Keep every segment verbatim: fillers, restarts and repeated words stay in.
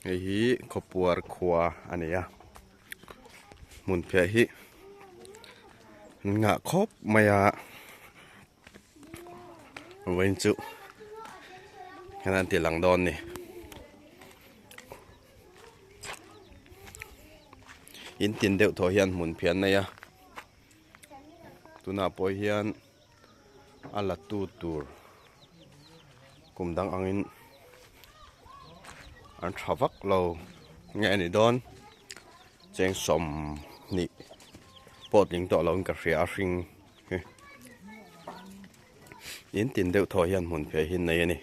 Hei hi Khawpuar khua a ni a. Hmunphiah hi an ngah khawp mai a. Vawiin chu kan han ti lang dawn ni. In tin deuh thaw hian hmunphiah an nei a. Tuna pawh hian a latu tur kum dang angin an ṭha vak lo nge a ni dawn. Cheng sawmhnih pawh tling tawh loin ka hria a hring hi. In tin deuh thaw hian hmunphiah hi an nei a ni.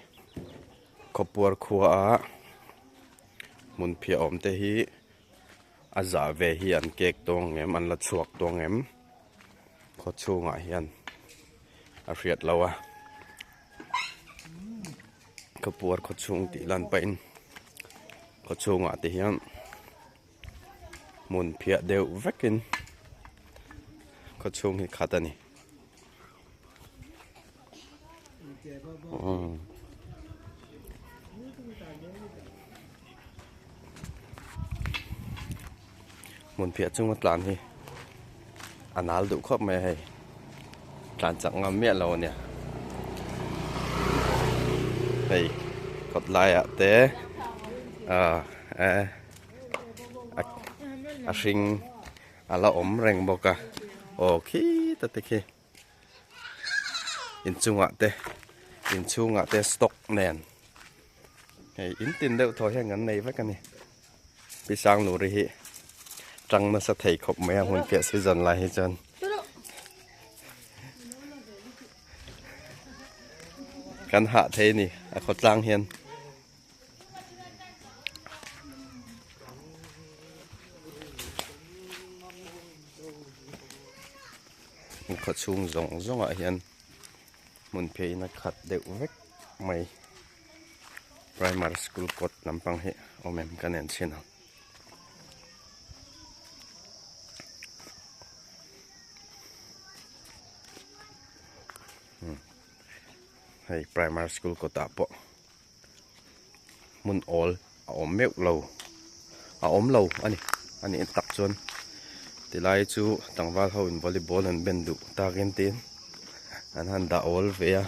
Khawpuar khua a hmunphiah awm te hi a zah ve hi an kek tawng em, an la chhuak tawng em, khaw chhungah hian a hriat lo a. Khawpuar khaw chhung tih lan pahin khaw chhungah te hian hmunphiah deuh vekin khaw chhung hi khat a ni. Hmunphiah chunga tlan hi a nal duh khawp mai hei. Tlan chak ngam miah lo a nia. Hei, kawt laiah te, a, a, a, a hring a la awm reng bawk a. Aw, khi ta te khi. In chungah te, in chungah te stock nen. Hei, in tin deuh thaw hian kan nei vek a ni. Pi Sangluri hi ṭang nasa thei khawp mai a, hmunphiah season lai hi chuan. Kan hah thei ni, a khawtlang hian. Khaw chhung zawng zawngah hian hmunphiah in a khat deuh vek mai. Primary school kawt lampang hi awm em kan en chin a. Hmm. Hei, primary school kawtah pawh hmun awl a awm meuh lo, a awm lo a ni, a nih tak chuan tilai chu tlangval ho in volleyball an ben duh takin tin an han dah awl ve a.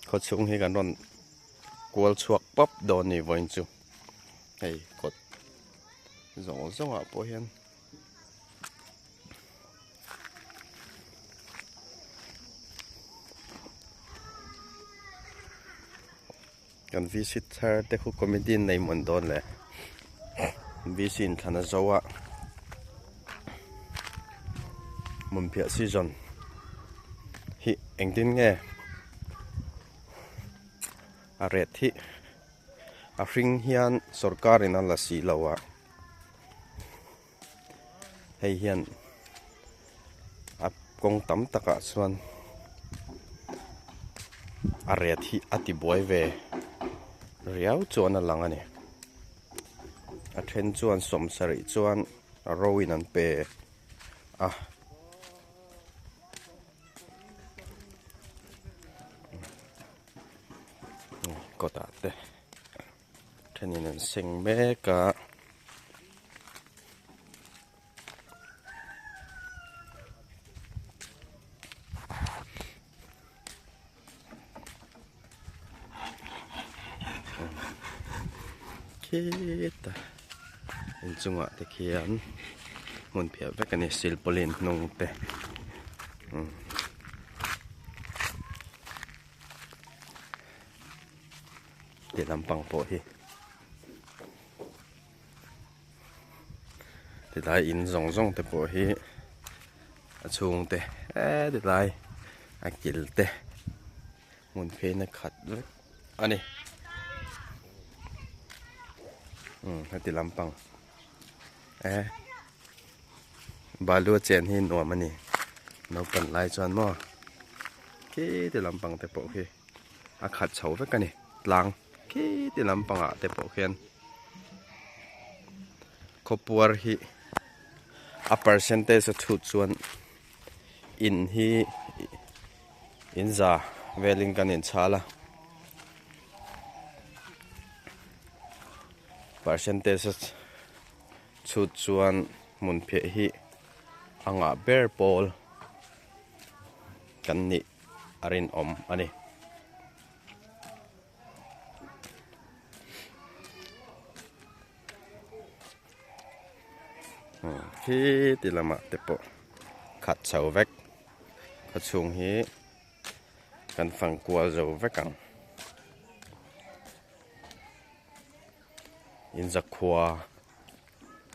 Khaw chhung hi kan rawn kual chhuak pap dawn ni vawiin chu. Hei, kawt zawng zawngah pawh hian kan visit thar te khu committee in nei hmun dawn le. VC in thlan a zo a. Hmunphiah season hi engtin nge a rate hi a hring hian sorkarin a la si lo a. Hei hian a kawng tam takah chuan a rate hi a ti buai ve riau chuan a lang a ni. A ṭhen chuan sawmsarih chuan a roin an pe a. Kawtah te ṭhenin an seng mek a. Khita in chungah te khian hmunphiah vek a ni, silpauline hnung te. Hmm. Ti lampang pawh hi. Tilai in zawng zawng te pawh hi a chhung te, e, tilai a kil te hmunphiah in a khat vek a ni. Hmm, heti lampang. E, balu a chen hi nuam a ni. Naupan lai chuan maw. Khiti lampang te pawh hi a khat chho vek a ni. Tlang khiti lampangah te pawh khian khawpuar hi a percentage a chhut chuan in hi in za velin kan inchhal a. Percentage chu chuan hmunphiah hi a ngah ber pawl kan nih a rinawm a ni. Hmm, khi ti lamah te pawh khat chho vek. Kha chhung hi kan fang kual zo vek ang. In zakhua,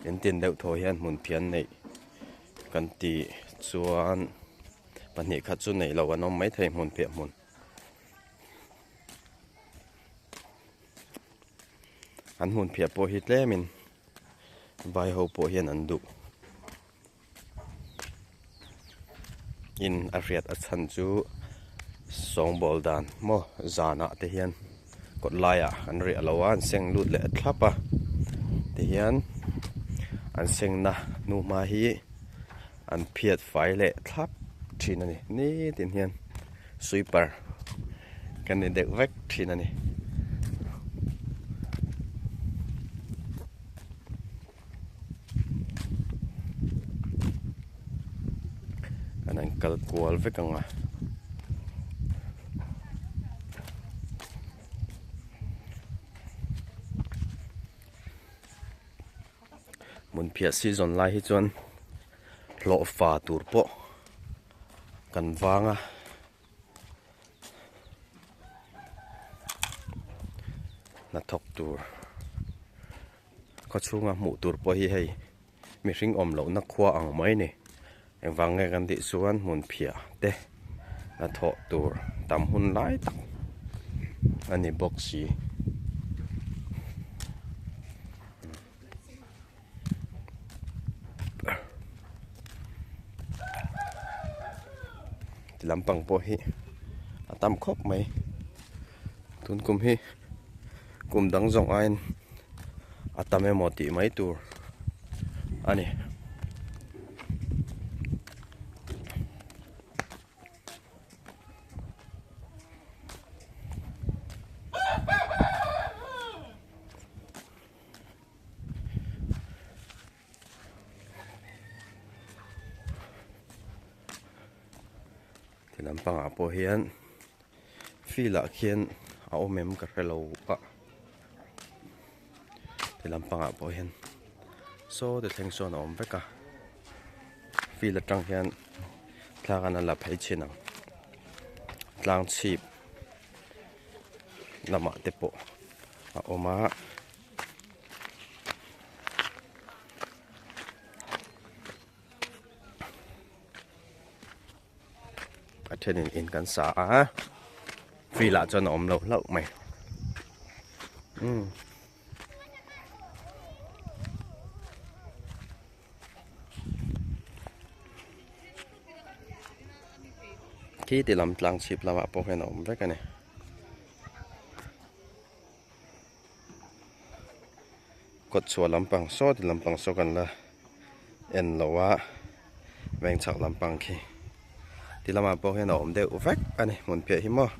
in tin deuh thaw hian hmunphiah an neih kan ti chuan pahnih khat chu nei lo an awm mai thei hmunphiah hmun. An hmunphiah pawh hi tlemin vai ho pawh hian an duh. In a hriat a chhan chu sawngbawl dan maw, zanah te hian kawt laiah an riah lo a, an seng lut leh a thlap a. Tihian an sengna hnu hma hi an phiat fai leh thlap ṭhin a ni. Nitin hian sweeper kan ni deuh vek ṭhin a ni. Kan han kal kual vek ang a. Hmunphiah season lai hi chuan hlawh fa tur pawh kan vang a. Hnathawk tur, khaw chhunga hmuh tur pawh hi hei mihring awm lohna khua ang mai ni. Engvang nge kan tih chuan hmunphiah te hnathawk tur tam hun lai tak a ni bawk si. Ti lampang pawh hi a tam khawp mai. Tun kum hi kum dang zawng aiin a tam emaw tih mai tur a ni. Ti lampangah pawh hian field-ah khian a awm em ka hre lo a. Ti lampangah pawh hian saw ti thleng sawn a awm vek a. Field aṭang hian thlak an la phei chin ang. Tlang chhip lamah te pawh a awm a. A ṭhenin in kan sa a, field-ah chuan a awm lo hlauh mai. Hmm. Khi ti lam tlang chhip lamah pawh hian a awm vek a ni. Kawtchhuah lampang saw, ti lampang saw kan la en lo a, Vengchhak lampang khi ti lamah pawh hian a awm deuh vek a ni, hmunphiah hi maw.